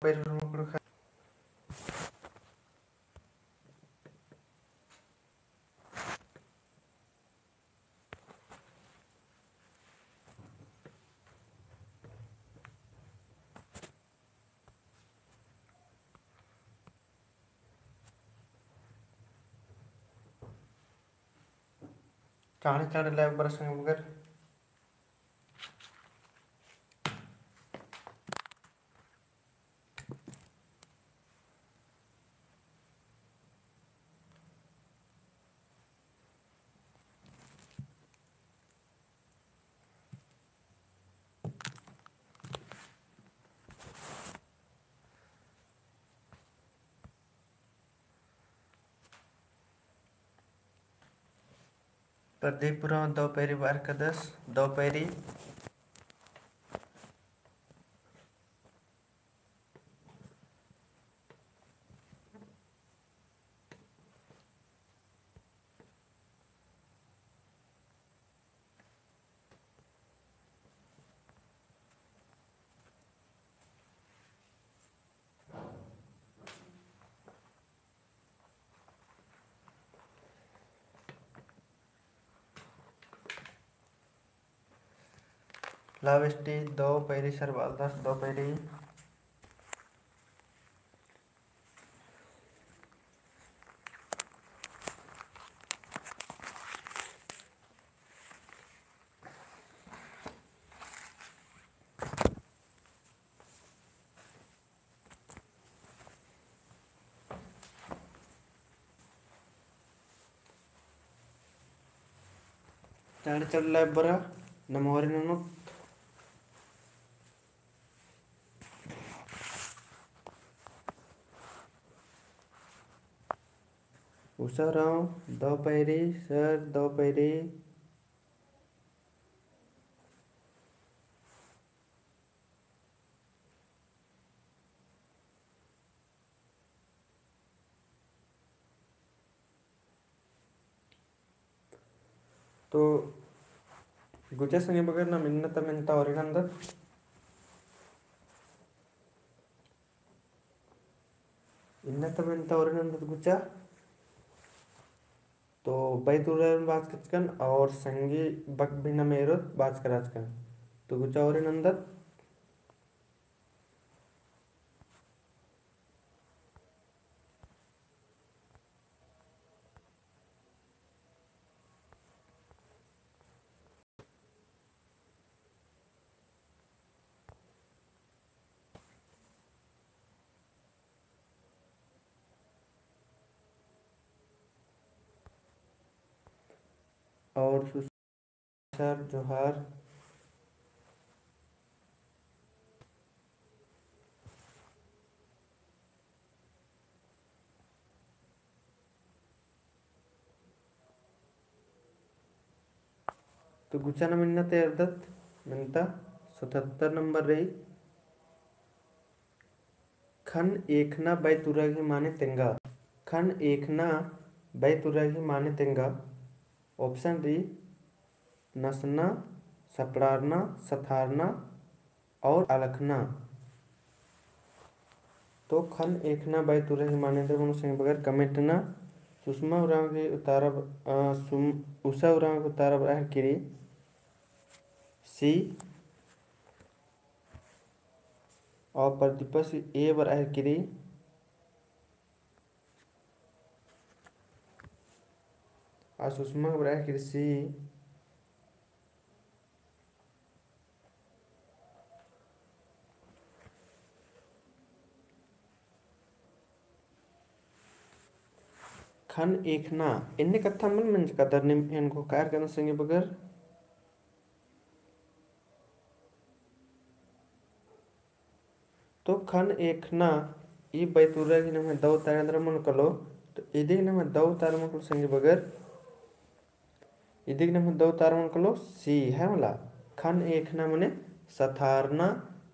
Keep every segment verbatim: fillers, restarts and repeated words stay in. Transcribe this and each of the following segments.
पैरी उर्मी कुँड़ुख़र। चाँड़े चाँड़े लाइव बरआ संगी बगर। प्रदीप उराँव दौ पैरी बअर कादस, दौ पैरी। लावेस्टी दौ पैरी सर बअलदस, दौ पैरी। चाँड़े चाँड़े लाइव बरआ, नम्है होरमर ननोत। उषा उराँव दौ पैरी, सर दौ पैरी। तो गुचा संगी बगर नाम इन्ना ता मेन्ता ओरी नन्दत। इन्ना ता मेन्ता ओरी नन्दत गुचा। तो बई तुरा बाचकचकन और संगी बक भी नाम एरोत बाचकराचकन। तो गुचा ओरी नन्दत। और सर जोहार। तो गुचा नाम इन्ना ता एरदत, मेन्ता सतहत्तर नंबर रई। खन एख़ना बई तुरा गही माने तेंगा। खन एख़ना बई तुरा गही माने तेंगा। Option रई, नसना, सपड़ारना, सथारना और अलखना। तो खन एख़ना बई तुरा गही माने एन्देर मनो संगी बगर comment नना। सुषमा उराँव गही उत्तर, अ, सुम-, उषा उराँव गही उत्तर बरआ हेलरकी रई C। और प्रदीपस A बरआ हेलरकी रई। आ सुषमा बरआ हेलरकी रई C। खन एख़ना, एन्ने कत्था मल मंजका दरा नीम एन घोखायर कना संगी बगर। तो खन एख़ना, ई बई तुरा गही नम्है दौ उत्तर एन्देर मनो कालो, तो इदी गही नम्है दौ उत्तर मनो कालो संगी बगर, इदी गही नम्है दौ उत्तर मनो कालो C है मला। खन एख़ना मने सथारना,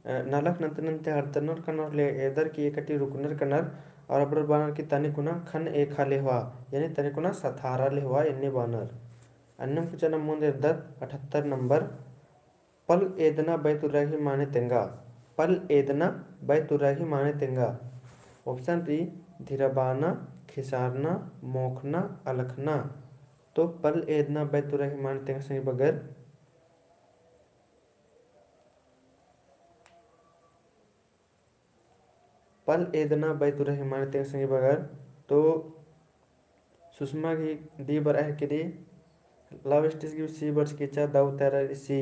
अ, नलख नन्ते नन्ते हरदनर कनर ले एदर की एकटी रुकनर कनर, और अबड़र बानर की तनी कुना खन एख़ा लेहवा, यानी तनी कुना सथारा लेहवा एन्ने बानर। अन्नेम गुचा नाम मुन्द एरदत अठहत्तर नंबर। पल एदना बई तुरा गही माने तेंगा। पल एदना बैतुरा ही माने तेंगा। Option रई, धिरबाना, खिसारना, मोखना, अलखना। तो पल एदना बैतुरा ही माने तेंगा संगी बगर। पल एदना बैतुरा ही माने तेंगा संगी बगर। तो सुषमा गही D बरआ हेलरकी रई, लव स्टेज गही C बरचकी रई, दौ उतारा रई C।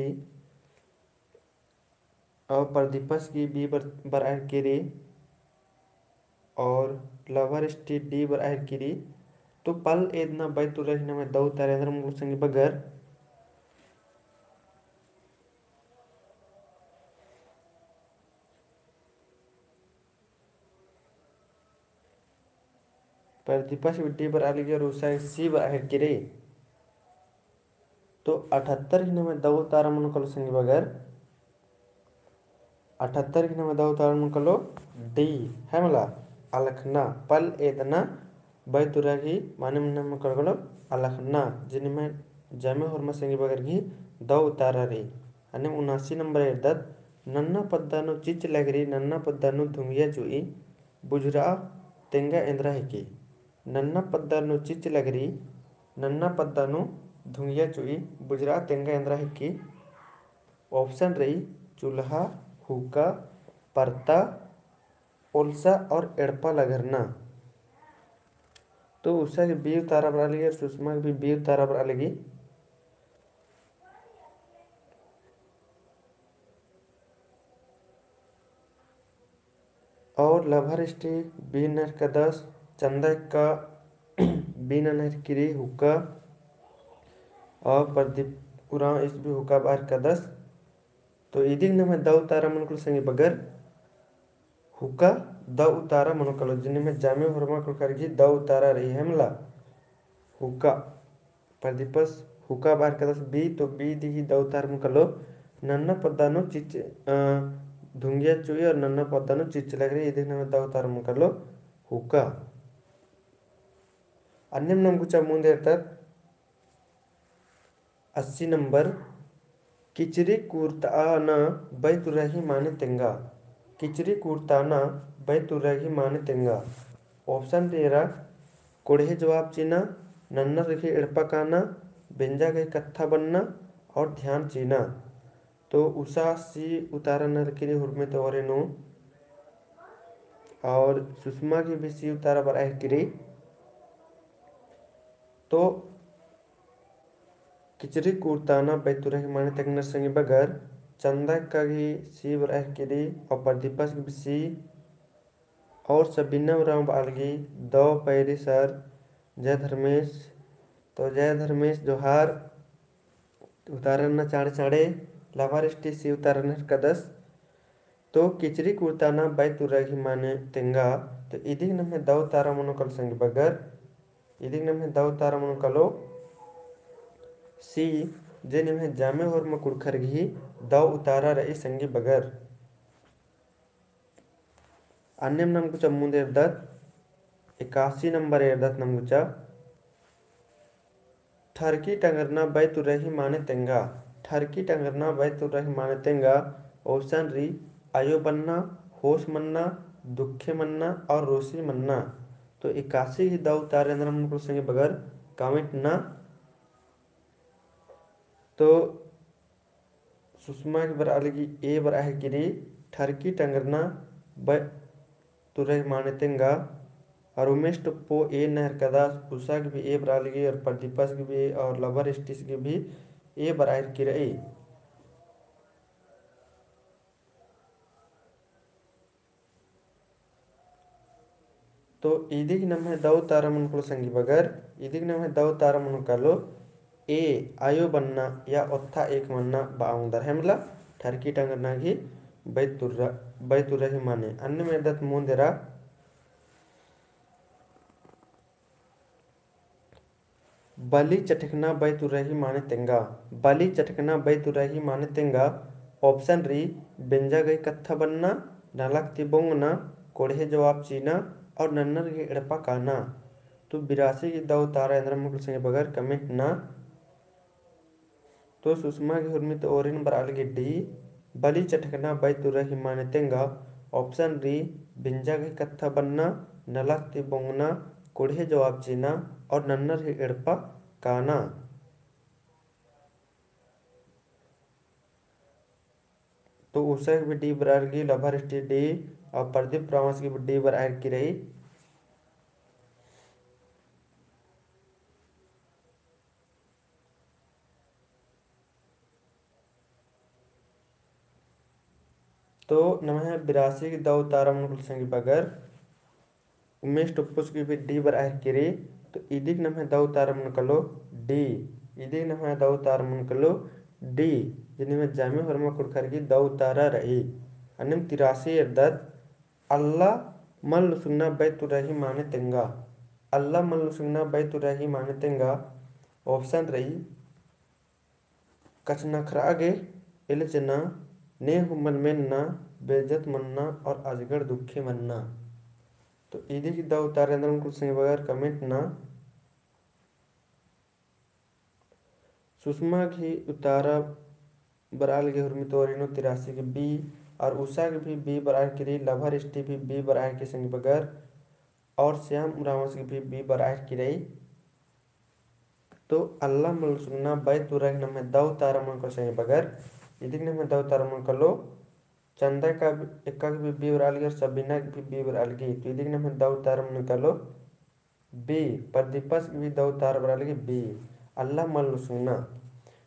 और प्रदीपस गही B बर-, बरआ हेलरकी रई और लवर स्टेज D बरआ हेलरकी रई। तो पल एदना बैतुरा ही नम्है दौ उतारा एन्दरा मनो कालो संगी बगर। प्रदीपस गही D बरआ लगी और उषा गही C बरआ हेलरकी रई। तो अठहत्तर ही नम्है दौ उतारा मनो कालो संगी बगर। अठहत्तर ही नम्है दौ उतारा मनो कालो D, है मला, अलखना। पल एदना बैतुरा ही माने मनो कालो अलखना, जे निम्है जामे होरमा संगी बगर गही दौ उतारा रई। अन्नेम उनासी नंबर एरदत, नन्ना पद्दा नू चिच्च लगरी, नन्ना पद्दा नू धुंगिया चुई, बुझुरआ तेंगा एन्दरा हिकी। नन्ना पद्दा नू चिच्च लगरी, नन्ना पद्दा नू धुंगिया चुई, बुझुरआ तेंगा एन्दरा हिकी। Option रई, चुल्हा, हुक्का, परता, ओलसा और एड़पा लगरना। तो उषा गही B उतारा बरआ लगी और सुषमा गही भी B उतारा बरआ लगी। और लवर स्टेज B नना हेलरकदस, चंदा एक्का B नना हेलरकी रई हुक्का, और प्रदीप उराँवस भी हुक्का बरआ हेलरकदस। तो इदिग नम्है दौ उतारा मनो कालो संगी बगर, हुक्का दौ उतारा मनो कालो, जे निम्है जामे होरमा कुँड़ुख़र गही दौ उतारा रई, है मला, हुक्का। प्रदीपस हुक्का बरआ हेलरकदस B, तो B दिही दौ उतारा मनो कालो, नन्ना पद्दा नू चिच्च, अ, धुंगिया चुई और नन्ना पद्दा नू चिच्च लगरी, इदिग नम्है दौ उतारा मनो कालो हुक्का। अन्नेम नाम गुचा मुन्द एरदत अस्सी नंबर, किचरी कुर्ताना बैतुरा ही माने तेंगा। किचरी कुर्ताना बैतुरा ही माने तेंगा। Option रई एरा, कोड़हे जवाब चिअना, नन्नर गही एड़पा काना, बेंजा गही कत्था बन्ना और ध्यान चिअना। तो उषा C उतारा नना हेलरकी रई हुरमी ती ओरे नू, और सुषमा गही भी C उतारा बरआ हेलरकी रई। तो किचरी कुर्ताना बैतुरा ही माने तेंगनर संगी बगर, चंदा एक्का गही C बरआ हेलरकी रई और प्रदीपस गही भी C और सबीना उराँव बरआ लगी, दौ पैरी सर, जय धर्मेस। तो जय धर्मेस जोहार। उतारा नना चाँड़े चाँड़े, लवर स्टेज C उतारा नना हेलरकदस। तो किचरी कुर्ताना बैतुरा ही माने तेंगा। तो इदिग नम्है दौ उतारा मनो कालो संगी बगर, इदिग नम्है दौ उतारा मनो कालो C, जे निम्है जामे होरमा कुँड़ुख़र गही दौ उतारा रई संगी बगर। अन्नेम नाम गुचा मुन्द एरदत, एकासी नंबर एरदत नाम गुचा। ठरकी टंगरना बैतुरा ही माने तेंगा। ठरकी टंगरना बैतुरा ही माने तेंगा। Option रई, अयो बन्ना, होस मन्ना, दुखे मन्ना और रोसी मन्ना। तो एकासी गही दौ उतारा एन्दरा मनो कालो संगी बगर comment नना। तो सुषमा गही बरआ लगी A बरआ हेलरकी रई, ठरकी टंगरना बैतुरा ही माने तेंगा। और उमेश टोप्पो A नना हेलरकदस, उषा गही भी A बरआ लगी और प्रदीपस गही भी और लवर स्टेज गही भी A बरआ हेलरकी रई। तो इदिग नम्है दौ उतारा मनो कालो संगी बगर, इदिग नम्है दौ उतारा मनो कालो A, अयो बन्ना या ओत्था एक मन्ना बआ ओंगदर, है मला, ठरकी टंगरना गही बैतुरा, बैतुरा ही माने। अन्नेम एरदत मुन्द एरा, बली चटकना बैतुरा ही माने तेंगा। बली चटकना बैतुरा ही माने तेंगा। Option रई, बेंजा गही कत्था बन्ना, नलख ती बोंगना, कोड़हे जवाब चिअना और नन्नर गही एड़पा काना। तो बिरासी गही दौ उतारा एन्दरा मनो कालो संगी बगर comment नना। तो सुषमा गही हुरमी ती ओरिन बरआ लगी D, बली चटकना बई तुरा ही माने तेंगा। Option री, बिंजा गही कत्था बन्ना, नलख ती बोंगना, कुड़हे जवाब चिअना और नन्नर ही एड़पा काना। तो उषा गे भी D बरआ लगी, लभर स्टी D, और प्रदीप रावस गे भी D बरआ लगी रई। तो नम्है बिरासी गे दौ उतारा मनो कालो संगी बगर, उमेश टुप्पुस गे भी D बरआ लगी रई। तो इदिक नम्है दौ उतारा मनो कालो D, इदिक नम्है दौ उतारा मनो कालो D, जे निम्है जामी होरमा कुँड़ुख़र गे दौ उतारा रई। अन्नेम तिरासी एरदत, अल्ला मल लुसुंगना बई तुरा ही माने तेंगा। अल्ला मल लुसुंगना बई तुरा ही माने तेंगा। Option रई, कछनखरआ गे एल्चना, ने हूँ मल मेन्ना, बेइज्जत मन्ना और अजगड़ दुखी मन्ना। तो इदिक दौ उतारा एन्दरा मनो कालो संगी बगर comment ना। सुषमा गही उतारा बरआ लगी हुरमी ती ओरिनो तिरासी गे B, और उषा गे भी B बरआ लगी रई, लभर स्टी भी B बरआ लगी संगी बगर, और श्याम उराँवस गे भी B बरआ लगी रई। तो अल्ला मल लुसुंगना बई तुरा ही नम्है दौ उतारा मनो कालो संगी बगर, इदिक नम्है दौ उतारा मनो कालो, चंदा का, एक्का गे भी B बरआ लगी और सबीना गे भी B बरआ लगी। तो इदिक नम्है दौ उतारा मनो कालो B, प्रदीपस गे भी दौ उतारा बरआ लगी B, अल्ला मल लुसुंगना।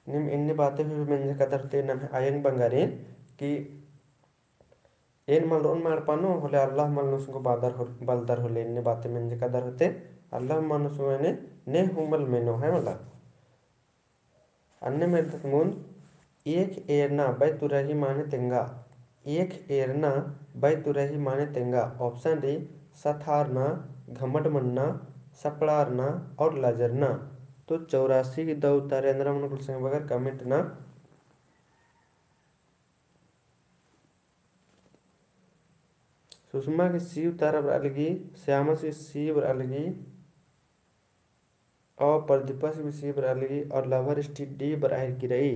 नीम एन्ने बाते भी मेंजकादर होते नम्है अयंग बंगारिन कि एन मल रओन मा एड़पा नू, होले अल्ला मल लुसुंगो बादर हो-, बलदर होले एन्ने बाते मेंजकादर होते, अल्ला मल लुसुंगो एन्ने, ने हूँ मल मेनो है मला। अन्नेम एरदत मुन्द, एख एरना बई तुरा ही माने तेंगा। एख एरना बई तुरा ही माने तेंगा। Option रई, सथारना, घमंड मन्ना, सपड़ारना और लजरना। तो चौरासी गे दौ उतारा एन्दरा मनो कालो संगी बगर comment ना। सुषमा गे C उतारा बरआ लगी, श्यामस गे C बरआ लगी, और प्रदीपस गे भी C बरआ लगी, और लभर स्टी D बरआ लगी रई।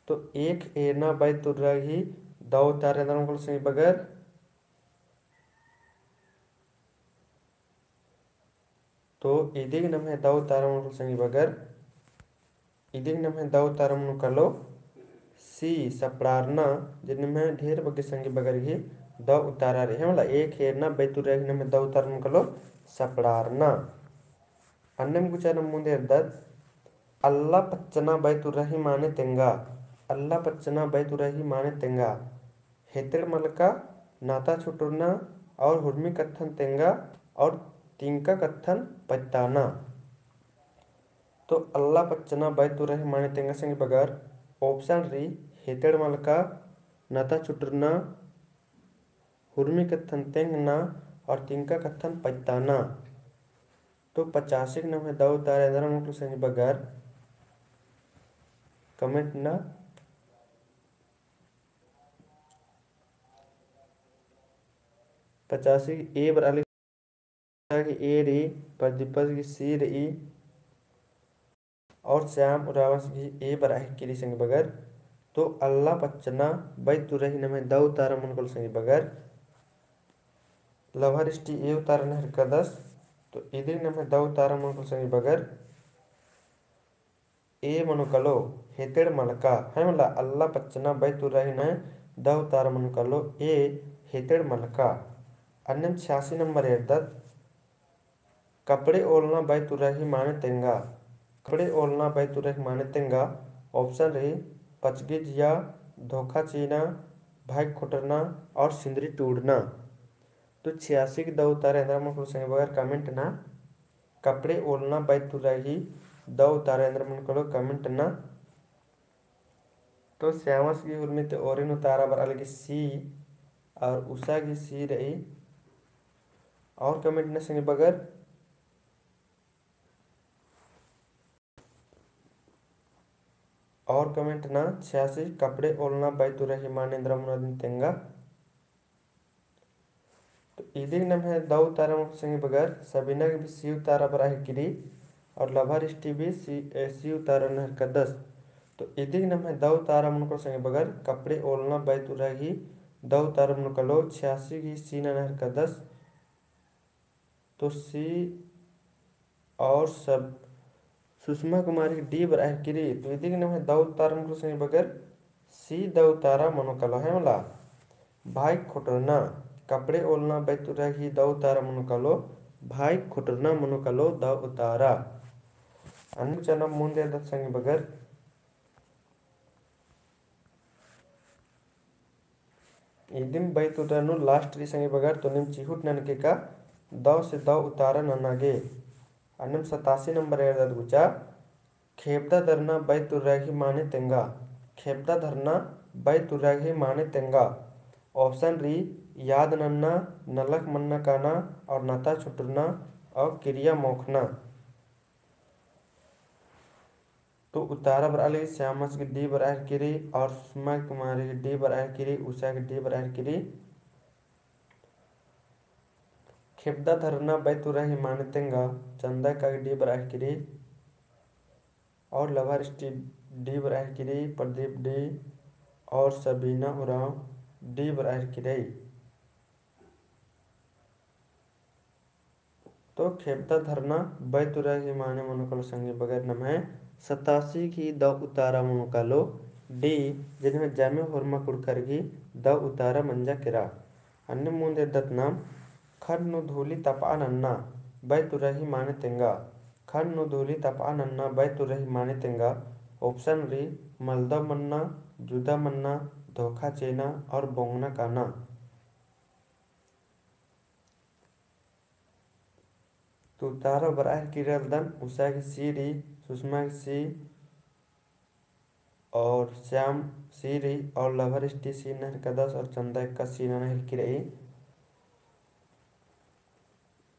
तो एख एरना बई तुरा ही दौ उतारा एन्दरा मनो कालो संगी बगर। तो इदिक नम्है दौ उतारा मनो कालो संगी बगर, इदिक नम्है दौ उतारा मनो कालो C, सपड़ारना, जे निम्है ढेर बग्गे संगी बगर गही दौ उतारा रई है मला। एख एरना बई तुरा ही नम्है दौ उतारा मनो कालो सपड़ारना। अन्नेम गुचा नम मुन्द एरदत, अल्ला पच्चना बई तुरा ही माने तेंगा। अल्ला पच्चना बई तुरा ही माने तेंगा। हेतेड़ मलका, नाता छुटुरना और हुरमी कत्थन तेंगा और तिंका कत्थन पत्ताना। तो अल्ला पच्चना बई तुरा ही माने तेंगा संगी बगर, option रई, हेतेड़ मलका, नाता छुटुरना, हुरमी कत्थन तेंगना और तिंका कत्थन पत्ताना। तो पचासी गे नम्है दौ उतारा एन्दरा मनो कालो संगी बगर comment ना। पचासी गे A बरआ लगी, A रई, प्रदीपस गे C रई, और श्याम उराँवस गे A बरआ लगी रई संगी बगर। तो अल्ला पच्चना बई तुरा ही नम्है दौ उतारा मनो कालो संगी बगर। लभर स्टी A उतारा नू हेलरकदस। तो इदिक नम्है दौ उतारा मनो कालो संगी बगर। A मनो कालो हेतेड़ मलका, है मला। अल्ला पच्चना बई तुरा ही नम्है दौ उतारा मनो कालो A, हेतेड़ मलका। अन्नेम छियासी नंबर एरदत, कपड़े ओलना बई तुरा ही माने तेंगा। कपड़े ओलना बई तुरा ही माने तेंगा। Option रई, पचगी जिया, धोखा चिअना, भाई खोटरना और सिंदरी टूड़ना। तो छियासी गे दौ उतारा एन्दरा मनो कालो संगी बगर comment ना। कपड़े ओलना बई तुरा ही दौ उतारा एन्दरा मनो कालो comment ना। तो श्यामस गे हुरमी ती ओरिन उतारा बरआ लगी C और उषा गे C रई। और comment ना संगी बगर। और comment ना छियासी, कपड़े ओलना बई तुरा ही माने एन्दरा मनो अदिन तेंगा। तो इदिक नम्है दौ उतारा मनो कालो संगी बगर, सबीना गे भी C उतारा बरआ लगी रई। और लभारिष्टी भी सी, ए, सी उतारा नहरकदस। तो इदिग नम्है दौ उतारा मनो कालो संगी बगर, कपड़े ओलना बैतुरा गही दौ उतारा मनो कालो, छियासी गही सी नना नहरकदस। तो सी और सब सुषमा कुमारी डी बरआ हेलकी रई। तो इदिग नम्है दौ उतारा मनो कालो संगी बगर, सी दौ उतारा मनो कालो है मला। भाई खोटरना, कपड़े ओलना बैतुरा गही दौ उतारा मनो कालो, भाई खोटरना मनो कालो दौ उतारा। अन्ने चना मुन्द एरदत संगी बगर। इदिम बैतुरा नू last रई संगी बगर, तो नीम चिहुट ननके का दौ से दौ उतारा नना गे। अन्नेम सतासी नंबर एरदत गुचा, खेबदा धरना बैतुरा गही माने तेंगा। खेबदा धरना बैतुरा गही माने तेंगा। Option रई, याद नन्ना, नलख मन्ना काना और नता छुटरना और किरिया मोखना। तो उतारा बरआ लगी श्यामस गही डी बरआ हेलकी रई और सुषमा कुमारी गही डी बरआ हेलकी रई, उषा गही डी बरआ हेलकी रई। खेबदा धरना बैतुरा गही माने तेंगा, चंदा अक्का गही डी बरआ हेलकी रई और लभारिष्टी डी बरआ हेलकी रई, प्रदीप डी और सबीना उराँव डी बरआ हेलकी रई। तो खेबदा धरना बैतुरा गही माने मनो कालो संगी बगर नम्है सतासी गही दौ उतारा मनो कालो डी, जे नम्है जामे होरमा कुँड़ुख़र गही दौ उतारा मंजा केरा। अन्ने मुन्द एरदत नाम, खन नू धूली तपआ नन्ना बैतुरा गही माने तेंगा। खन नू धूली तपआ नन्ना बैतुरा गही माने तेंगा। Option रई, मलदौ मन्ना, जुदा मन्ना, धोखा चिअना और बोंगना काना। तो उतारा बरआ हेलकी रअदन, उषा गही सी रई, सुषमा गही सी और श्याम सी रई और लभारिष्टी सी नहरकदस और चंदा अक्का सी नना हेलकी रई।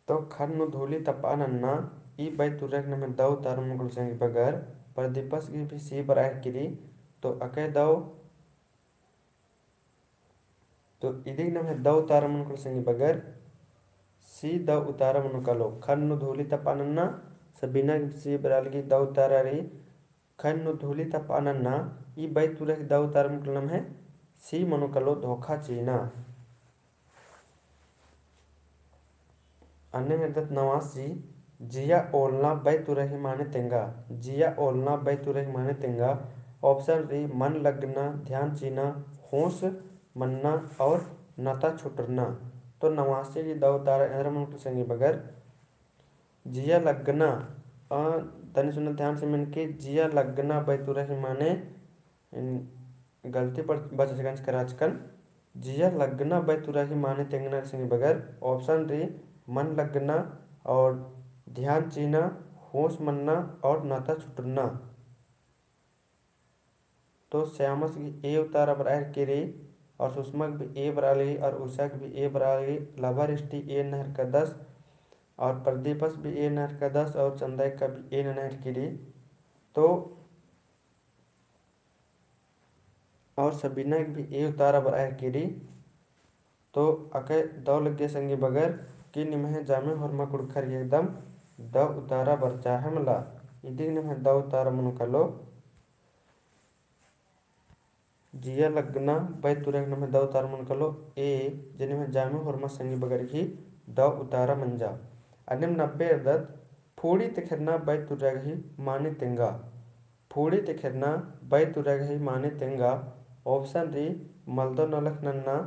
तो खन नू धूली तपआ नन्ना, ई बैतुरा गही नम्है दौ उतारा मनो कालो संगी बगर, प्रदीपस गही भी सी बरआ हेलकी रई, तो अकय दौ तो इदिग नम्है दौ उतारा मनो कालो संगी बगर, सी दौ उतारा मनो कालो। खन नू धूली तपआ नन्ना, सबीना गही सी बरआ लगी दौ उतारा रई। खन नू धूली तपआ नन्ना, ई बैतुरा गही दौ उतारा मनो कालो नम्है सी मनो कालो, धोखा चिअना। अन्नेम एरदत नवासी, जिया ओलना बैतुरा गही माने तेंगा। जिया ओलना बैतुरा गही माने तेंगा। Option रई, मन लग्गना, ध्यान चिअना, होश मन्ना और नता छुटरना। तो नवासी गही दौ उतारा एन्दरा मनो कालो संगी बगर, जिया लग्गना, अ, तनी सुना ध्यान से मेनके, जिया लग्गना बैतुरा गही माने, इन गलती बच-, बचचकन कराचकन, जिया लग्गना बैतुरा गही माने तेंगना संगी बगर, option रई, मन लग्गना और ध्यान चिअना, होश मन्ना और नता छुटरना। तो श्यामस गही ए उतारा बरआ हेलकी रई और सुषमा गही भी ए बरआ लगी और उषा गही भी ए बरआ लगी, लभारिष्टी ए नहरकदस और प्रदीपस भी ए नहरकदस और चंदा अक्का भी ए नना हेलकी रई। तो और सबीना गही भी ए उतारा बरआ हेलकी रई। तो अकय दौ लग्गे संगी बगर कि निम्है जामे होरमा कुँड़ुख़र गही एकदम दौ उतारा बरचा है मला। इदिग निम्है दौ उतारा मनो कालो, जिया लग्गना बैतुरा गही नम्है दौ उतारा मनो कालो ए, जे निम्है जामे होरमा संगी बगर गही दौ उतारा मंजा। अन्नेम नब्बे एरदत, फूड़ी तेखेरना बैतुरा गही माने तेंगा। फूड़ी तेखेरना बैतुरा गही माने तेंगा। Option रई, मलदौ नलख नन्ना,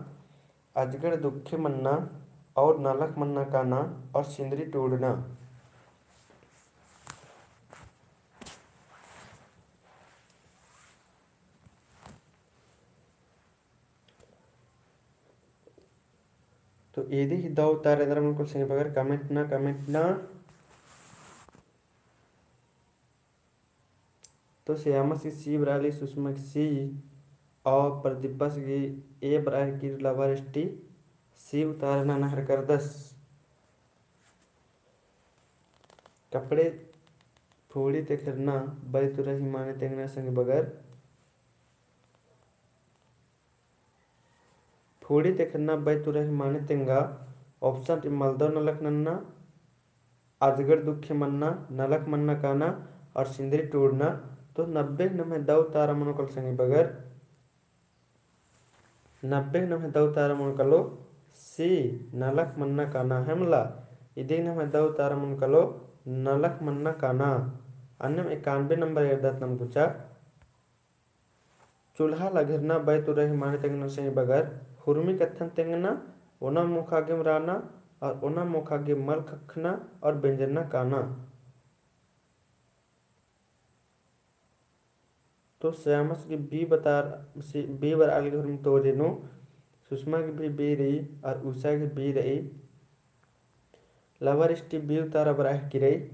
अजगड़ दुखे मन्ना और नलख मन्ना काना और सिंदरी टूड़ना। तो इदी ही दौ उतारा एन्दरा मनो कालो संगी बगर comment ना, comment ना। तो श्यामस गही सी बरआ लगी, सुषमा गही सी और प्रदीपस गही ए बरआ हेलकी रई, लभारिष्टी सी उतारा नना हेलरकदस। कपड़े फूड़ी तेखेरना बैतुरा गही माने तेंगना संगी बगर। फूड़ी तेखेरना बैतुरा गही माने तेंगा। Option रई मलदौ नलख नन्ना, अजगर दुखे मन्ना, नलख मन्ना काना और सिंदरी टूड़ना। तो नब्बे नम्है दौ उतारा मनो कालो संगी बगर, नब्बे नम्है दौ उतारा मनो कालो सी, नलख मन्ना काना है मला। इदिग नम्है दौ उतारा मनो कालो नलख मन्ना काना। अन्नेम एकानबे नंबर एरदत नाम गुचा। चूल्हा लघरना बै तुरही माने तेंगना संगी बगर, हुरमी कत्थन तेंगना, ओना मोखा गेम राना, और ओना मोखा गे मल खखना और बेंजरना काना। तो श्यामस गे बी बतार, सी, बी बरआ लगी हुरमी तोरे नू, सुषमा गे भी बी रई, और उषा गे बी रई। लवर स्टी बी उतारा बरआ हेकी रई।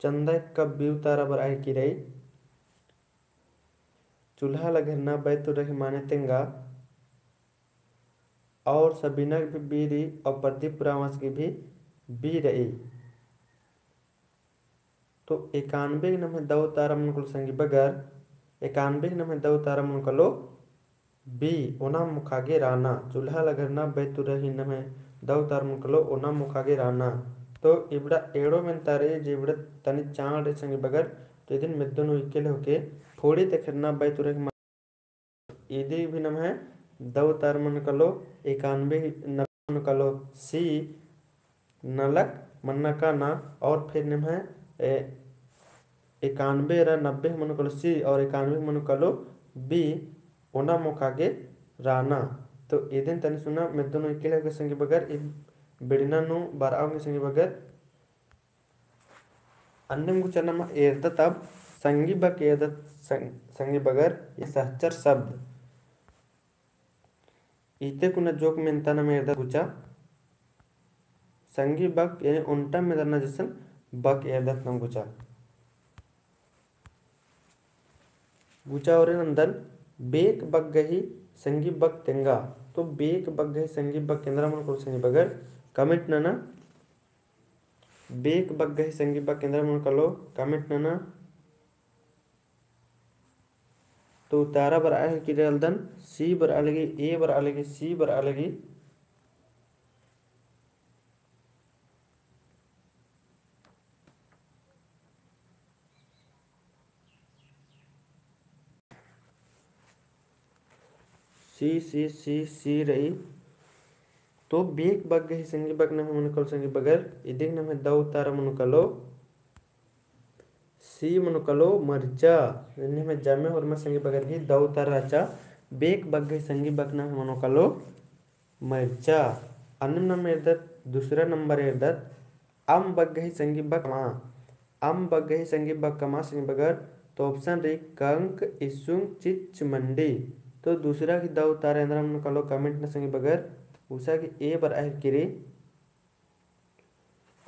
चंदा एक्का बी उतारा बरआ हेकी रई। चूल्हा लघरना बै तुरही माने तेंगा। और सबीना गे भी बी रई और प्रदीप उराँवस गे भी बी रई। तो एकानबे नम्है दौ उतारा मनो कालो संगी बगर, एकानबे नम्है दौ उतारा मनो कालो बी, ओना मोखा गे राना। चूल्हा लघरना बै तुरही नम्है दौ उतारा मनो कालो ओना मोखा गे राना। तो इबड़ा एड़ो मेन्ता रई, जे इबड़ा तनी चाँड़ रई संगी बगर, तो इदिन मेद्दो नू इक्के लेखे फोड़ी तेखरना बै तुरही इदी भी नम्है दौ उतारा मनो कालो एकानबे, नब्बे मनो कालो सी, नलख मन्ना काना। और फिर नम्है, ए, एकानबे रा नब्बे मनो कालो सी और एकानबे मनो कालो बी, ओना मोखा गे राना। तो इदिन तनी सुना मेद्दो नू इक्के लेखे संगी बगर, ई बिड़ना नू बरआ ओंगी संगी बगर। अन्नेम गुचा नमा एरदत अब संगी बक एरदत सं-, संगी बगर, ये सहचर शब्द। इते कुना जोक मेन्ता नमा एरदत गुचा। संगी बक यानी ओन्टा मेंदरना जैसन बक एरदत नमा गुचा। गुचा ओरे नन्दन बेक बग्गही संगी बक तेंगा। तो बेक बग्गही संगी बक एन्दरा मनो कालो संगी बगर comment नना। बेक बग्गही संगी बक एन्दरा मनो कालो comment नना। तो उतारा बरआ हेकी रई, एरदन सी बरआ लगी, ए बरआ लगी, सी बरआ लगी। सी, सी, सी, सी रई। तो बेक बग्गही संगी बक नम्है मनो कालो संगी बगर, इदिग नम्है दौ उतारा मनो कालो सी मनो कालो मरिचा। इन्ने में जम्मे होरमा संगी बगर गही दौ उतारा रहचा। बेक बग्गही संगी बक नम्है मनो कालो मरिचा। अन्नेम नाम एरदत दूसरा नंबर एरदत अम बग्गही संगी बक कमा। अम बग्गही संगी बक कमा संगी बगर, तो option रई कंक, इसुंग, चिच्च, मंडी। तो दूसरा गही दौ उतारा एन्दरा मनो कालो comment नना संगी बगर। उषा गही ए बरआ हेकी रई।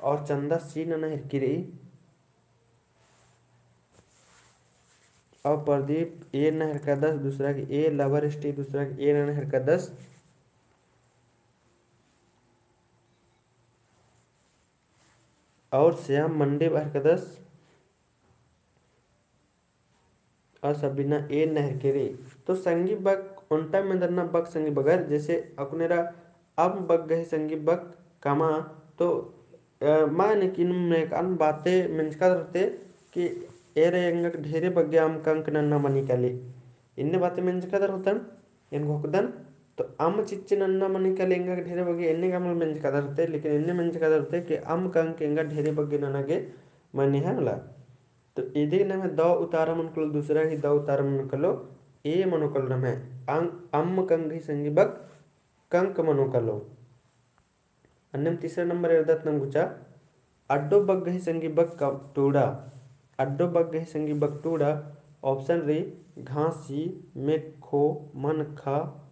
और चंदा सी नना हेकी रई। और प्रदीप ए नना हेरकादस, दूसरा गही ए, लवर स्टी दूसरा गही ए नना हेरकादस। और श्याम मंडी बरआ हेरकादस। और सबीना ए नना हेरकी रई। तो संगी बक ओन्टा मेंदरना बक संगी बगर, जैसे अक्कुन एरा अम बग्गही संगी बक कमा, तो, अ, माने कि इन्ने में अन्न बाते मेंजकादर होते कि एरे एंगक ढेरे बग्गे अम कंक नन्ना मनी काली। इन्ने बाते मेंजकादर होतन, एन घोकदन, तो अम चिच्च नन्ना मनी काली एंगक ढेरे बग्गे एन्ने गा मल मेंजकादर होते, लेकिन एन्ने मेंजकादर होते कि अम कंक एंगा ढेरे बग्गे नना गे मनी है मला। तो इदिग नम्है दौ उतारा मनो कालो, दूसरा गही दौ उतारा मनो कालो, ए मनो कालो नम्है अं-, अम कंक गही संगी बक कंक मनो कालो। अन्नेम तीसरा नंबर एरदत नाम गुचा, अड्डो बग्गही संगी बक क-, टूड़ा। अड्डो बग्गही संगी बक टूड़ा, option रई घासी, मेक्खो, मनखा,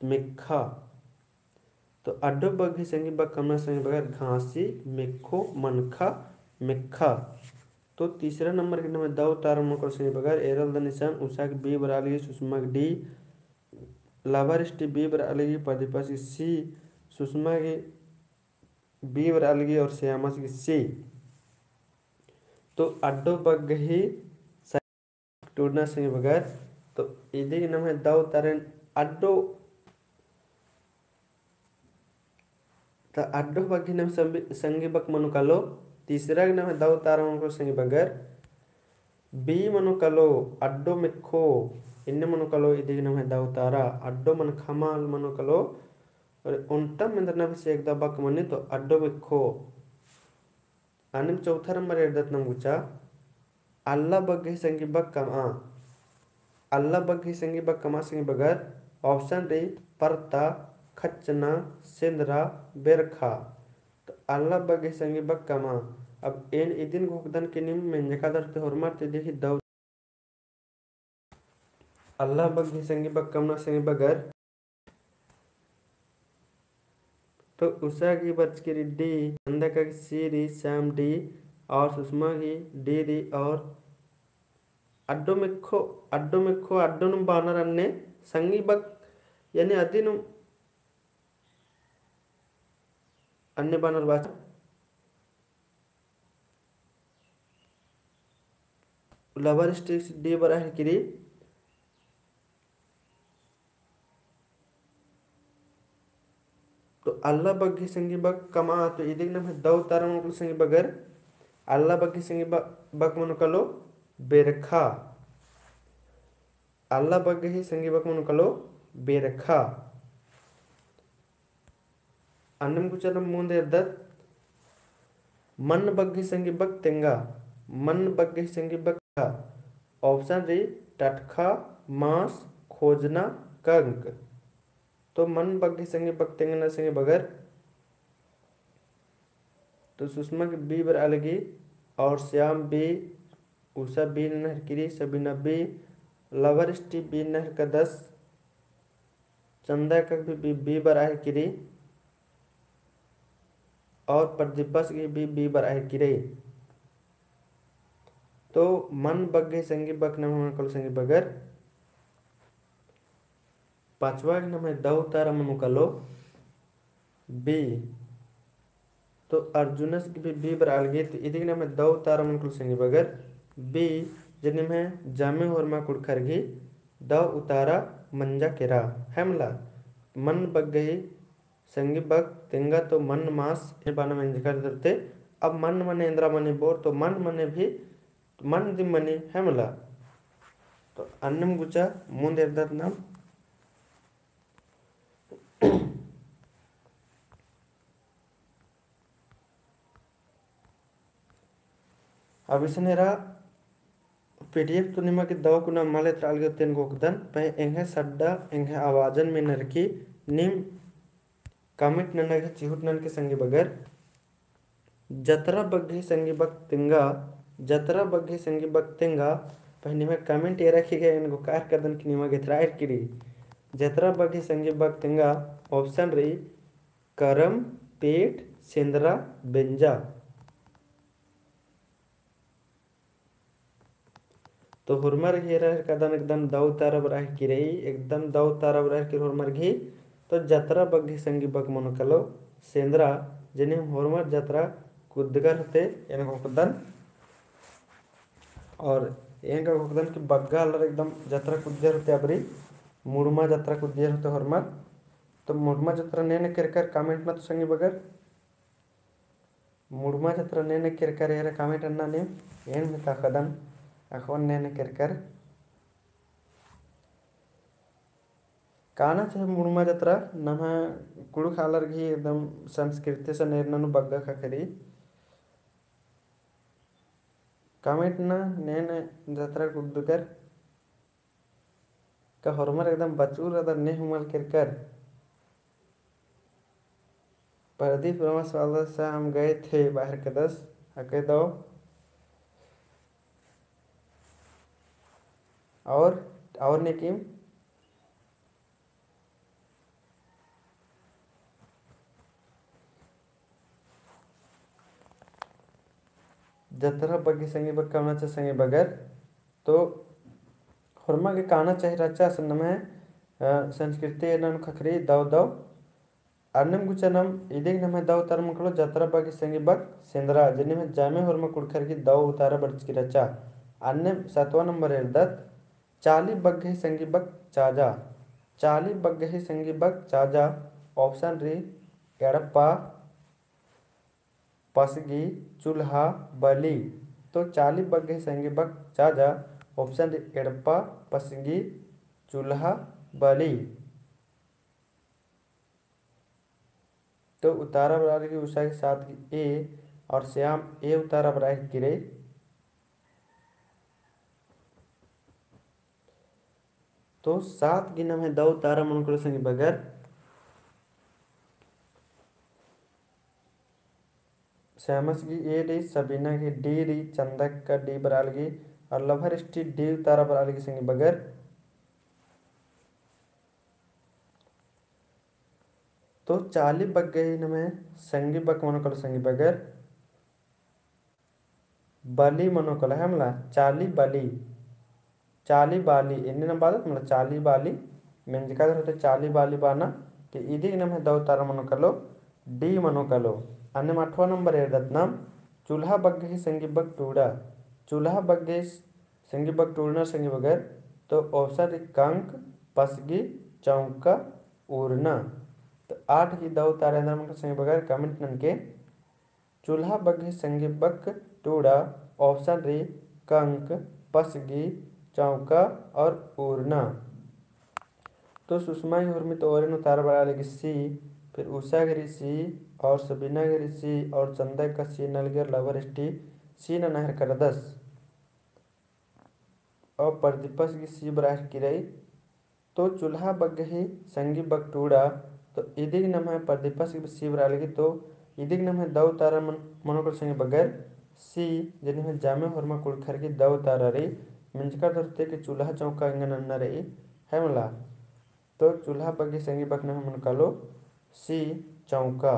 मेक्खा। तो अड्डो बग्गही संगी बक कमना संगी बगर घासी, मेक्खो, मनखा, मेक्खा। तो तीसरा नंबर गही नम्है दौ उतारा मनो कालो संगी बगर, एरा लगदन इसन, उषा गही बी बरआ लगी, सुषमा गही डी, लवर स्टी बी बरआ लगी, प्रदीपस गही सी, सुषमा गही बी बरआ लगी और श्यामस गही सी। तो अड्डो बग्गही टूड़ना संगी बगर, तो इदिग नम्है दौ उतारा एन अड्डो त अड्डो बग्गे नम्है संबि-, संगी बक मनो कालो, तीसरा गे नम्है दौ उतारा मनो कालो संगी बगर, बी मनो कालो, अड्डो मेक्खो, इन्ने मनो कालो, इदिगे नम्है दौ उतारा, अड्डो मनखा मल मनो कालो, और ओन्टम एन्दरना बेसे एकदा बक मनी तो अड्डो मेक्खो। अन्नेम चौथा नंबर एरदत नाम गुचा, अल्ला बग्गे संगी बक कमआ। अल्ला बग्गे संगी बक कमआ संगी बगर, option री, परता, खच्चना, सेंदरा, बेरखा। तो अल्ला बग्गे संगी बक कमआ। अब एन इदिन घोखदन कि नीम मेंजका दर ती होरमर ती देखी दौ। अल्ला बग्गे संगी बक कमना संगी बगर। तो उषा गही बरचकी रई डी, चंदा काकी सी रई, श्याम डी, और सुषमा गही डी रई, और अड्डो मेक्खो, अड्डो मेक्खो, अड्डो नुम बानर अन्ने संगी बक, यानी अदिनुम अन्ने बानर बाचा। Lover Stick डी बरआ हेलकी रई। तो अल्ला बग्गे संगी बक कमआ, तो इदिगे नम्है दौ उतारा मनो कालो संगी बगर, अल्ला बग्गे संगी ब-, बक मनो कालो बेरखा। अल्ला बग्गे ही संगी बक मनो कालो बेरखा। अन्नेम गुचा नाम मुन्द एरदत, मन बग्गे संगी बक तेंगा, मन बग्गे संगी बक तेंगा। Option री, टटखा, मास, खोजना, कंक। तो मन बग्गे संगी बक तेंगना संगी बगर, तो सुषमा गही बी बरआ लगी, और श्याम बी, उषा बी नना हेलकी रई, सबीना बी, Lover Stick बी नना हेलकदस, चंदा काकी भी बी, बी बरआ हेलकी रई, और प्रदीपस गही भी बी, बी बरआ हेलकी रई। तो मन बग्गे संगी बक नम्है मनो कालो संगी बगर, पाँचवा गे नम्है दौ उतारा मनो कालो बी। तो अर्जुनस गही भी बी बरआ लगी, तो इदिगे नम्है दौ उतारा मनो कालो संगी बगर बी, जे निम्है जामे होरमा कुँड़ुख़र गही दौ उतारा मंजा केरा, है मला। मन बग्गे ही संगी बक तेंगा तो मन मास ए बाना मेंजका दर ती। अब मन मने एन्दरा मनी बोर, तो मन मने भी मन दिम मनी, है मला। तो अन्नेम गुचा मुन्द एरदत नाम। अब इसन एरा PDF तो निमा गे दौ कुना मल एथरआ लगी तो एन घोखदन, पहें एंग्है सड्डा, एंग्है आवाजन में नरकी नीम comment नना गे चिहुट ननके संगी बगर। जतरा बग्गे संगी बक तेंगा, जतरा बग्गे संगी बक तेंगा, पहें निम्है comment एरा गे एन घोखा एरकदन कि निमा गे एथरआ हेलकी रई। जतरा बग्गे संगी बक तेंगा, option रई, करम, पेट, सेंदरा, बेंजा। तो होरमर गही एरा हेलकदन एकदम दौ उतारा बरआ हेलकी रई, एकदम दौ उतारा बरआ हेलकी रई होरमर गही। तो जतरा बग्गे संगी बक मनो कालो सेंदरा, जे निम्है होरमर जतरा कुद्दगर होते एन घोखदन। और एन का घोखदन कि बग्गे आलर एकदम जतरा कुद्दगर होते अबरी मुड़मा जतरा कुद्दगर होते होरमर। तो मुड़मा जतरा ने ने केरकर comment नना तो संगी बगर। मुड़मा जतरा ने ने केरकर एरा comment नना नीम, एन भी ताकदन अख़ोन ने ने केरकर। काना चाही मुड़मा जतरा, नम्है कुँड़ुख़ आलर गही एकदम संस्कृति सन एरना नू बग्गे ख़क्खरी। Comment नना ने ने जतरा कुद्दगर। का होरमर एकदम बचुर रअदर ने हूँ मल केरकर। प्रदीप रामा सवाल सा हम गए थे बाहर कदस, अके दौ। और, और ने किम? जतरा बग्गे संगी बक कमना चाही संगी बगर। तो होरमा गे काना चाही रहचा असन नम्है, अ, संस्कृति एरना नू ख़क्खरी दौ दौ। अन्नेम गुचा नाम इदिगे नम्है दौ उतारा मनो कालो जतरा बग्गे संगी बक सेंदरा, जे निम्है जामे होरमा कुँड़ुख़र गही दौ उतारा बरचकी रहचा। अन्नेम सतवा नंबर एरदत, चाली बग्गे संगी बक चाजा। चाली बग्गे संगी बक चाजा, option रई, एड़पा, पसगी, चुल्हा, बली। तो चाली बग्गे संगी बक चाजा, option री एड़पा, पसगी, चुल्हा, बली। तो उतारा बरआ लगी उसा गे सात गे A और श्याम A उतारा बरआ हेलरई। तो सात गे नम्है दौ उतारा मनो कालो संगी बगर। श्यामस गे A रई, सबीना गे D रई, चंदा का D बरआ लगी और लभर ईस टी D उतारा बरआ लगी संगी बगर। तो चाली बग्गे ही नम्है संगी बक मनो कालो संगी बगर। बली मनो कालो है मला, चाली बली, चाली बाली, एन्ने नाम बअदत मला, चाली बाली, मेंजका धरते चाली बाली बअना, तो इदिक नम्है दौ उतारा मनो कालो, D मनो कालो। अन्नेम अठवा नंबर एरदत नाम, चुल्हा बग्गे ही संगी बक टूड़ा, चुल्हा बग्गे ही संगी बक टूड़ना संगी बगर, तो option री कंक, पसगी, चौका, उरना। तो आठ गे दौ उतारा एन्दरा मनो कालो संगी बगर comment ननके। चुल्हा बग्गे संगी बक टूड़ा, option री कंक, पसगी, चौका और उरना। तो सुषमा गे होरमी तो ओरे नू उतारा बरआ लगी C, फिर उषा गे रई C और सबीना गे रई C और चंदा का C नलगी और लभर ईस टी C नना हेलरदस। और प्रदीपस गे C बरआ हेलरई। तो चुल्हा बग्गे ही संगी बक टूड़ा, तो इदिक नम्है प्रदीपस गे C बरआ लगी, तो इदिक नम्है दौ उतारा मन-, मनो कालो संगी बगर C, जे निम्है जामे होरमा कुँड़ुख़र गे दौ उतारा रई, मेंजका धरते कि चुल्हा चौका एंगा नन्ना रई, है मला। तो चुल्हा बग्गे संगी बक नम्है मनो कालो C चौका।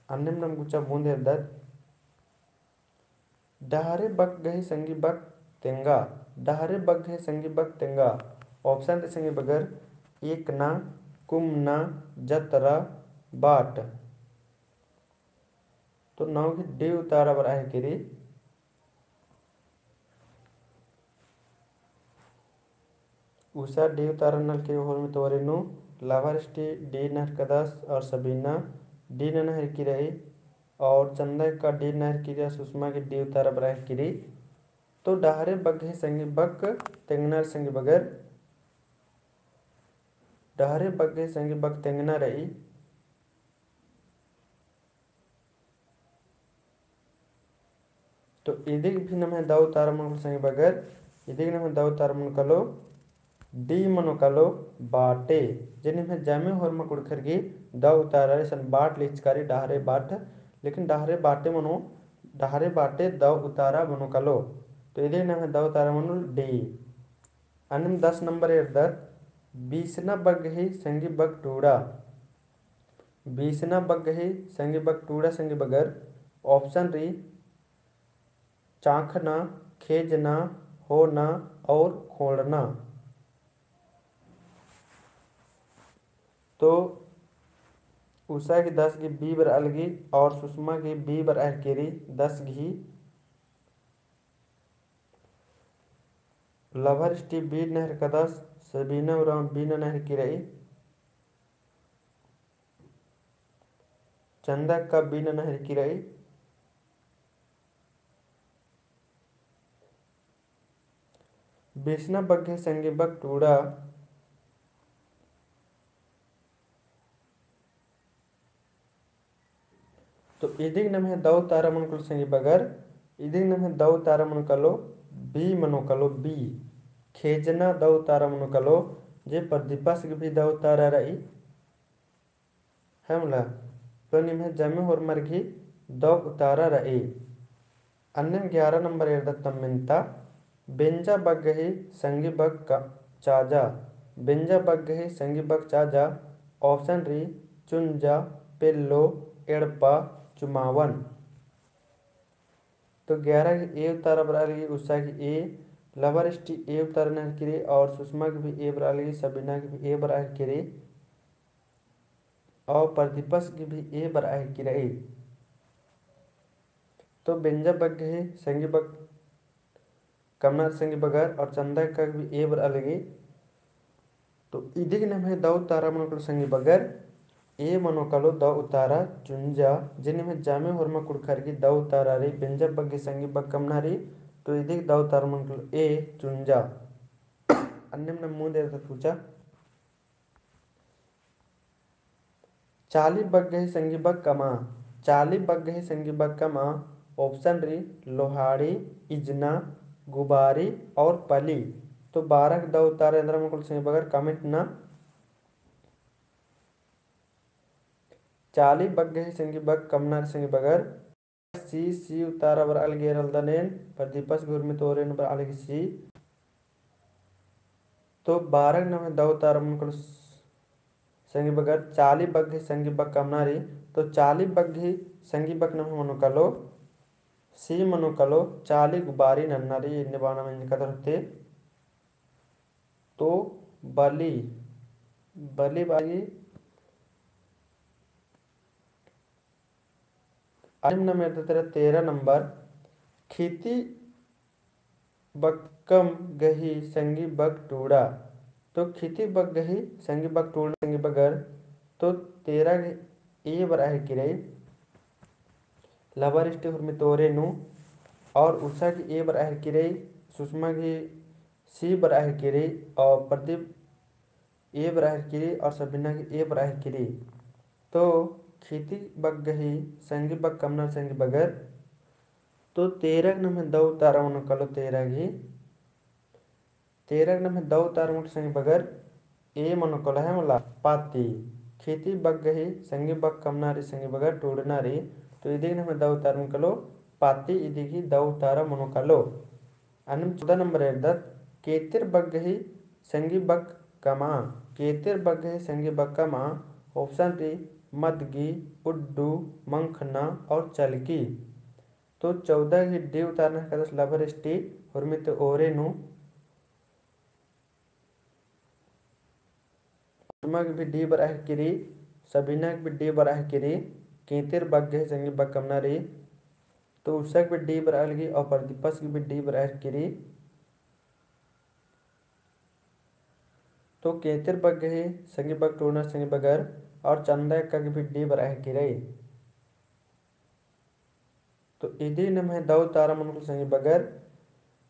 अन्नेम नाम गुचा बूंद एरदत। डहरे बग्गे ही संगी बक तेंगा, डहरे बग्गे ही संगी बक तेंगा। Option रई संगी बगर एकना, कुमना, जतरा, बाट। तो नौ गे D उतारा बरआ हेलरई। उषा D उतारा नलगी होरमी तो ओरे नू, लभर ईस टी D नना हेलरदस और सबीना D नना हेलरई और चंदा का D नना हेलरई, सुषमा गे D उतारा बरआ हेलरई। तो डहरे बग्गे ही संगी बक तेंगना रई संगी बगर, डहरे बग्गे ही संगी बक तेंगना रई। तो इदिक भी नम्है दौ उतारा मनो कालो संगी बगर, इदिक नम्है दौ उतारा मनो कालो D मनो कालो बाटे। जे निम्है जामे होरमा कुँड़ुख़र गे दौ उतारा रई, इसन बाट लिचकारी डहरे बाट, लेकिन डहरे बाटे मनो, डहरे बाटे दौ उतारा मनो कालो। तो इदिक नम्है दौ उतारा मनो D। अन्नेम दस नंबर एरदत, बीसना बग्गे ही संगी बक टूड़ा। बीसना बग्गे ही संगी बक टूड़ा संगी बगर। Option रई चाखना, खेजना, होना और खोंड़ना। तो उषा गे दस गे B बरआ लगी और सुषमा गे B बरआ हेलरई दस गे ही। लभर ईस टी B नना हेलरदस, सबीना उराँव B नना हेलरई, चंदा का B नना हेलरई। बीसना बग्गे संगी बक टूड़ा। तो इदिक नम्है दौ उतारा मनो कालो संगी बगर, इदिक नम्है दौ उतारा मनो कालो B मनो कालो B। खेजना दौ उतारा मनो कालो, जे प्रदीपस गे भी दौ उतारा रई, है मला, तो निम्है जामे होरमर गे दौ उतारा रई। अन्नेम ग्यारह नंबर एरदत तम्मिन्ता, बेंजा बग्गे ही संगी बक का-, चाजा। बेंजा बग्गे ही संगी बक चाजा। Option रई चुंजा, पेल्लो, एड़पा, चुमावन। तो ग्यारह गे A उतारा बरआ लगी, उषा गे A, lover is T A उतारा नना हेलरई और सुषमा गे भी A बरआ लगी, सबीना गे भी A बरआ हेलरई और प्रदीपस गे भी A बरआ हेलरई। तो बेंजा बग्गे ही संगी बक कमना रई संगी बगर और चंदा का भी A बरआ लगी। तो इदिक नम्है दौ उतारा मनो कालो संगी बगर, ए मनो कालो दव उतारा चुंजा, जे निम्है जामे होरमा कुँड़ुख़र गही दव उतारा रई, बेंजा बग्गे संगी बग्गे कमना रई, तो इदिगही दव उतारा मनो कालो ए चुंजा। अन्नेम नम मुन्द एरदत पूछा। चाली बग्गे संगी बग्गे कमआ, चाली बग्गे संगी बग्गे कमआ, option रई लोहाड़ी, इजना, गुबारी और पली। तो बारह गही दव उतारा एन्दरा मनो कालो संगी बगर comment नना। चाली बग्गे संगी बग्गे कमना रई संगी बगर। C, C उतारा बरआ लगी एरा लगदन एन, प्रदीपस गही हुरमी ती ओरे नू बरआ लगी C। तो बारह नम्है दव उतारा मनो कालो संगी बगर, चाली बग्गे संगी बग्गे कमना रई, तो चाली बग्गे संगी बग्गे नम्है मनो कालो C मनो कालो, चाली गुबारी नन्ना रई, एन्ने बाना में एंजकदर होते। तो बली, बली बाई। अन्नेम नम एरदत एरा तेरह नंबर, खीती बग्गे कमआ गही संगी बग्गे टूड़ा। तो खीती बग्गे गही संगी बग्गे टूड़ना संगी बगर, तो तेरह गही A बरआ हेलकी रई। लभर स्टी हुरमी ती ओरे नू, और उषा गही A बरआ हेलकी रई, सुषमा गही C बरआ हेलकी रई, और प्रदीप A बरआ हेलकी रई और सबिना गही A बरआ हेलकी रई। तो खीती बग्गे गही संगी बग्गे कमना रई संगी बगर। तो तेरह नम्है दव उतारा मनो कालो तेरह गही, तेरह नम्है दव उतारा मनो कालो संगी बगर A मनो कालो है मला पाती। खीती बग्गे गही संगी बग्गे कमना रई संगी बगर टूड़ना रई। तो इदिगही नम्है दव उतारा मनो कालो पाती, इदिगही दव उतारा मनो कालो। अन्नेम चौदह नंबर एरदत, केतिर बग्गे गही संगी बग्गे कमआ, केतिर बग्गे गही संगी बग्गे कमआ, option रई मदगी, उड्डू, मंखना और चलकी। तो चौदह गही D उतारा नना हेलकदस लभर स्टी हुरमी ती ओरे नू। सुषमा गही भी D बरआ हेलकी रई, सबिना गही भी D बरआ हेलकी रई, केतिर बग्गे गही संगी बग्गे कमना रई, तो उषा गही भी D बरआ लगी और प्रदीपस गही भी D बरआ हेलकी रई। तो केतिर बग्गे गही संगी बग्गे टूड़ना रई संगी बगर और चंदा एक्का गही भी D बरआ हेलकी रई। तो इदिगही नम्है दव उतारा मनो कालो संगी बगर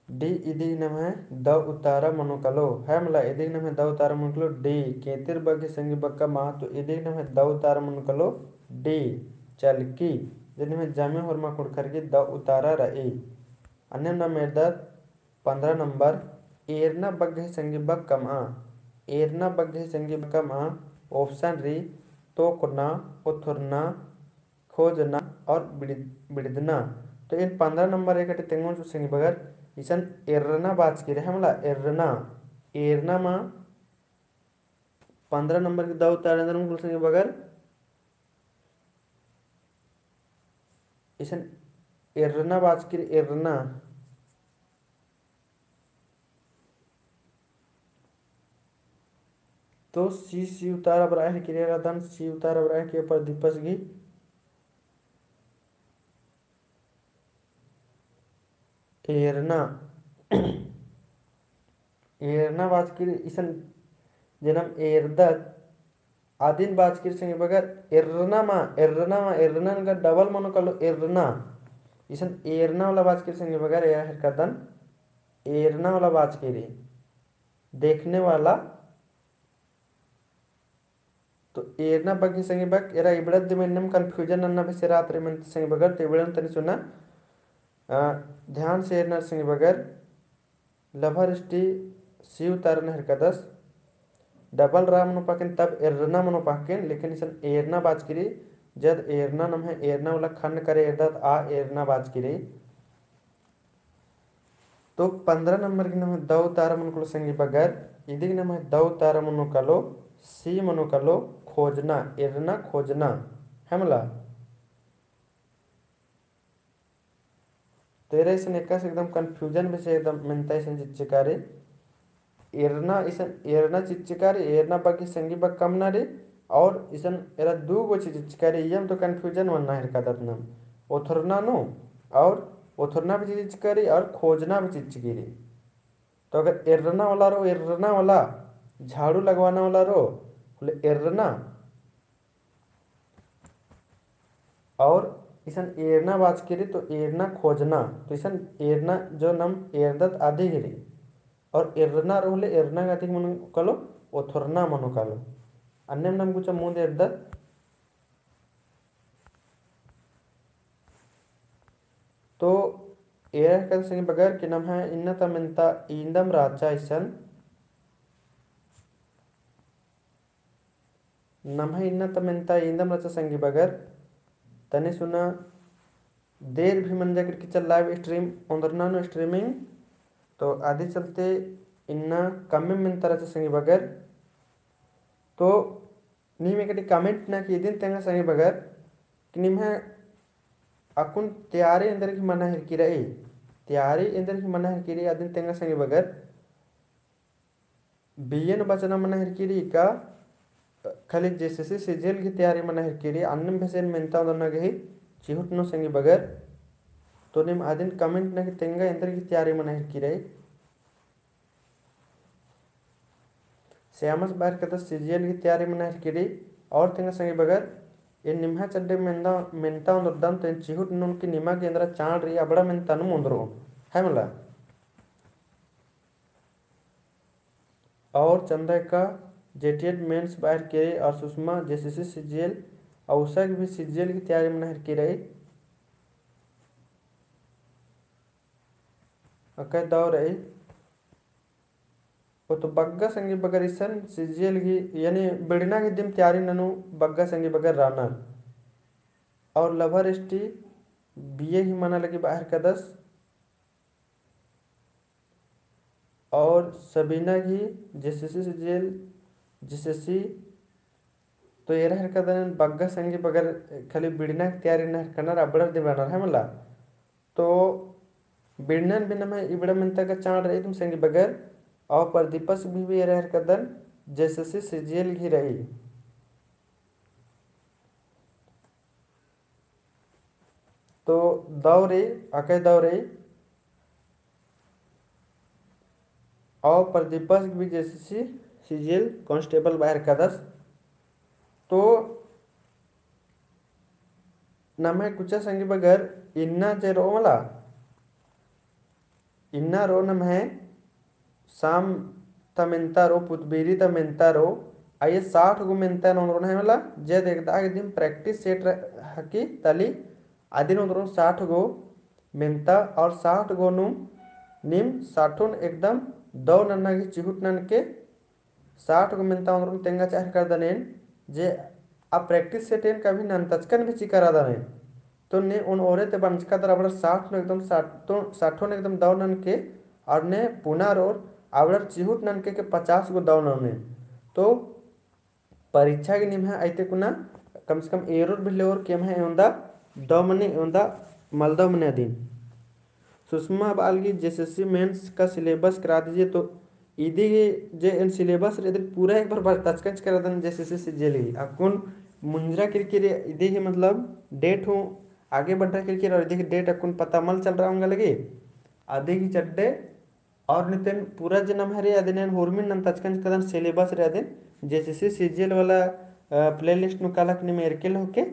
D, इदिगही नम्है दव उतारा मनो कालो है मला, इदिगही नम्है दव उतारा मनो कालो D, केतिर बग्गे गही संगी बग्गे कमआ, तो इदिगही नम्है दव उतारा मनो कालो D, चलकी, जे निम्है जामे होरमा कुँड़ुख़र गही दव उतारा रई। अन्नेम नम एरदत पन्द्रह नंबर, एरना बग्गे गही संगी बग्गे कमआ, एरना बग्गे गही संगी बग्गे कमआ, option रई तोकना, ओथरना, खोजना और बिड़-, बिड़दना। तो एन पन्द्रह नंबर एकटे तेंगोन चिओ संगी बगर, इसन एरना बाचकी रई है मला, एरना, एरना मा पन्द्रह नंबर गही दव उतारा एन्दरा मनो कालो संगी बगर, इसन एरना बाचकी रई, एरना। तो C, C उतारा बरआ हेलकी रई एरा दन, C उतारा बरआ हेलकी रई प्रदीपस गही। एरना, एरना बाचकी रई इसन जे नम एरदत, अदिन बाचकी रई संगी बगर एरना मा, एरना मा, एरना नंगा double मनो कालो एरना। इसन एरना वाला बाचकी रई संगी बगर एरा हेलकदन, एरना वाला बाचकी रई, देखने वाला। तो एरना बग्गे संगी बगर, एरा इबड़ा दिम एन्नेम confusion नन्ना बेसे रात रई मेन्ते संगी बगर, तो इबड़ा तनी सुना, अ, ध्यान से एरना संगी बगर, लभर स्टी C उतारा नना हेलकदस, double रा मनो पहें तब एरना मनो पहें, लेकिन इसन एरना बाचकी रई, जद एरना नम्है एरना वाला खन्न करे एरदत आ एरना बाचकी रई। तो पन्द्रह नंबर गही नम्है दव उतारा मनो कालो संगी बगर, इदिगही नम्है दव उतारा मनो कालो, C मनो कालो, खोजना, एरना खोजना, है मला। तो एरा इसन एकासे एकदम confusion बेसे एकदम मेन्ता इसन चिच्चका रई। एरना इसन, एरना चिच्चका रई, एरना बग्गे संगी बग्गे कमना रई, और इसन एरा दू गो चीज चिच्चका रई, इय्यम तो confusion मन्ना हेलकदत नम। ओथरना नू, और ओथरना भी चिच्चका रई, और खोजना भी चिच्चकी रई। तो अगर एरना वाला रओ, एरना वाला, झाड़ू लगवाना वाला रओ, होले एरना, और इसन एरना बाचकी रई, तो एरना खोजना, तो इसन एरना जो नम एरदत अदिगे रई। और एरना रओ होले एरना गे अदिगे मनो कालो, ओथोरना मनो कालो। अन्नेम नम गुचा मुन्द एरदत। तो एरा हेलरकत संगी बगर कि नम्है इन्ना ता मेन्ता इन्दम रहचा इसन। नम्है इन्ना ता मेन्ता इन्दम रहचा संगी बगर। तनी सुना देर भी मंजा केरकी रई live stream ओन्दरना नू streaming। तो अदी चलते इन्ना कम्मे मेन्ता रहचा संगी बगर। तो नीम एकटी comment नना कि इदिन तेंगा संगी बगर कि निम्है अक्कुन तैयारी एन्देर गही मना हेलरकी रई, तैयारी एन्देर गही मना हेलरकी रई अदिन तेंगा संगी बगर। बीए नू बचना मना हेलरकी रई का खाली जेएसएससी सीजीएल गही तैयारी मना हेलरकी रई, अन्नेम बेसे एन मेन्ता ओन्दरना गही चिहुट ननोन संगी बगर। तो नीम अदिन comment नना कि तेंगा एन्देर गही तैयारी मना हेलरकी रई। श्यामस बअर हेलरकदस सीजीएल गही तैयारी मना हेलरकी रई। और तेंगा संगी बगर एन निम्है चड्डे मेन्ता, मेन्ता ओन्दरदन तो एन चिहुट ननोन कि निमा गे एन्दरा चाड़ रई अबड़ा मेन्ता नू ओन्दरओन है मला। और चंदा एक्का जेटीएट मेंस बअर हेलरकी रई और सुषमा जेएसएससी सीजीएल और उषा गे भी सीजीएल गही तैयारी मना हेलरकी रई। अकय दव रई। ओ तो बग्गे संगी बगर इसन सीजीएल गही यानी बिड़ना गही दिम तैयारी ननू बग्गे संगी बगर रअनर। और लभा एसटी बीए गही मना लगी बअर हेलरकदस। और सबीना गही जेएसएससी सीजीएल जेएसएससी तो एरा हेलरकदन बग्गे संगी बगर खाली बिड़ना गही तैयारी नना हेलरकनर अबड़र दिम रअनर है मला। तो बिड़नन भी नम्है इबड़ा मेन्ता गा चाड़ रई दिम संगी बगर। और प्रदीपस भी, भी एरा हेलरकदन जेएसएससी सीजीएल गही रई। तो दव रई, अकय दव रई। और प्रदीपस भी जेएसएससी सीजीएल कांस्टेबल बअर हेलरकदस। तो नम्है कुछ संगी बगर इन्ना जे रओ मला, इन्ना रओ नम्है साम ता मेन्ता रओ, पुतबेरी ता मेन्ता रओ, अइय्या साठ गो मेन्ता नू ओन्दरओन है मला, जे एकदा गे दिम practice set हकी तली, अदिन ओन्दरओन साठ गो मेन्ता और साठ गो नू नीम साठोन एकदम दव नन्ना गही चिहुट ननके साठ गो मेन्ता ओन्दरओन तेंगा चाड़ हेलरकदन एन, जे आ practice set एन कभी नन्तचकन भी चिअर रअदन एन। तो ने ओन ओरे ते बंचका दरा अबड़र साठ नू एकदम साठो-, साठोन एकदम दव ननके, और ने पुना रओर अबड़र चिहुट ननके के पचास गो दव ननोन एन। तो परीक्षा गे निम्है अइते कुना कम से कम एरोर भी लेओर कि एम्है एवंदा दव मने एवंदा मल दव मने अदिन। सुषमा बआ लगी जेएसएससी मेंस का syllabus करा दीजिए, तो इदी ही जे एन syllabus रई इदिन पूरा एक बार बरतचकन चिअर रअदन जेएसएससी सीजीएल ही। अक्कुन मुंजरा केरकी रई इदी ही मतलब date हूँ आगे बढ़ा केरकी रई और इदी ही date अक्कुन पता मल चलरआ ओंगा लगी। अदी ही चड्डे और नितेन पूरा जे नम्है रई अदिन एन हुरमिन नन्तचकन चिअदन syllabus रई अदिन जेएसएससी सीजीएल वाला, अ, playlist नू कालख निम एरके लहोके।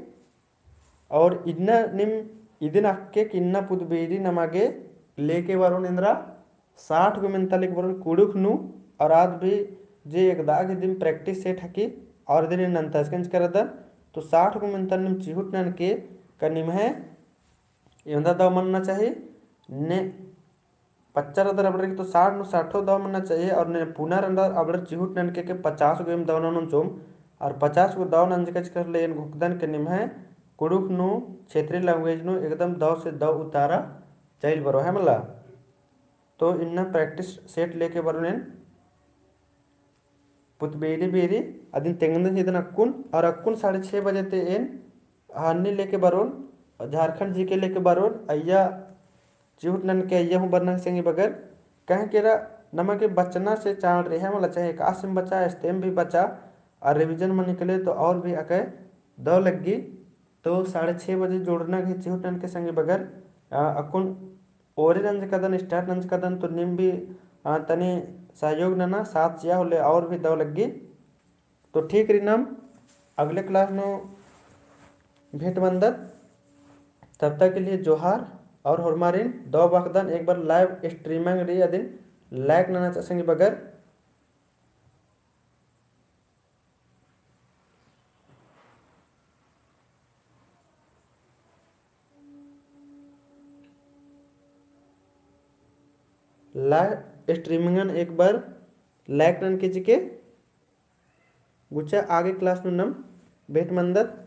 और इन्ना निम इदिन अक्के कि इन्ना पुतबेरी नमा गे लेके बरओन एन्दरा साठ गो मेन्ता लेके बरओन कुँड़ुख़ नू। और आद भी जे एकदा गे दिम practice set हकी और इदिन नन्तचकन चिअर रअदन, तो साठ गो मेन्ता निम चिहुट ननके का निम्है एवंदा दव मन्ना चाही। ने पच्चा रअदर अबड़र की तो साठ नू साठो दव मन्ना चाहिए, और ने पुना रअदर अबड़र चिहुट ननके के पचास गो एम दव ननोन चिओम, और पचास गो दव नंजका चिकर ले एन घोखदन के निम्है कुँड़ुख़ नू, क्षेत्रीय language नू एकदम दव से दव उतारा चइल बरओ है मला। तो इन्ना practice set लेके बरओन एन पुतबेरी बेरी अदिन तेंगदन चिअदन अक्कुन, और अक्कुन साढ़े छः बजे ते एन हन्नी लेके बरओन, झारखंड GK लेके बरओन, अइय्या चिहुट ननके अइय्या हूँ बरना संगी बगर, कहे केरा नमा गे बचना से चाड़ रई है मला, चाहे एकासे में बचा, अस्ते में भी बचा, और revision में निकले तो और भी अकय दव लग्गी। तो साढ़े छः बजे जोड़ना गे चिहुट ननके संगी बगर, अ, अक्कुन ओरे नंजकदन, start नंजकदन, तो नीम भी, अ, तनी सहयोग नना, साथ चिआ होले और भी दव लग्गी। तो ठीक रई, नाम अगले class नू भेंट मन्दत। तब तक के लिए जोहार और होरमारिन दव बअदन एक बार live streaming रई अदिन like नना चाहचकन बगर। Live streaming नन एक बार like नन के चिके गुचा आगे class नू नाम भेंट मंदत।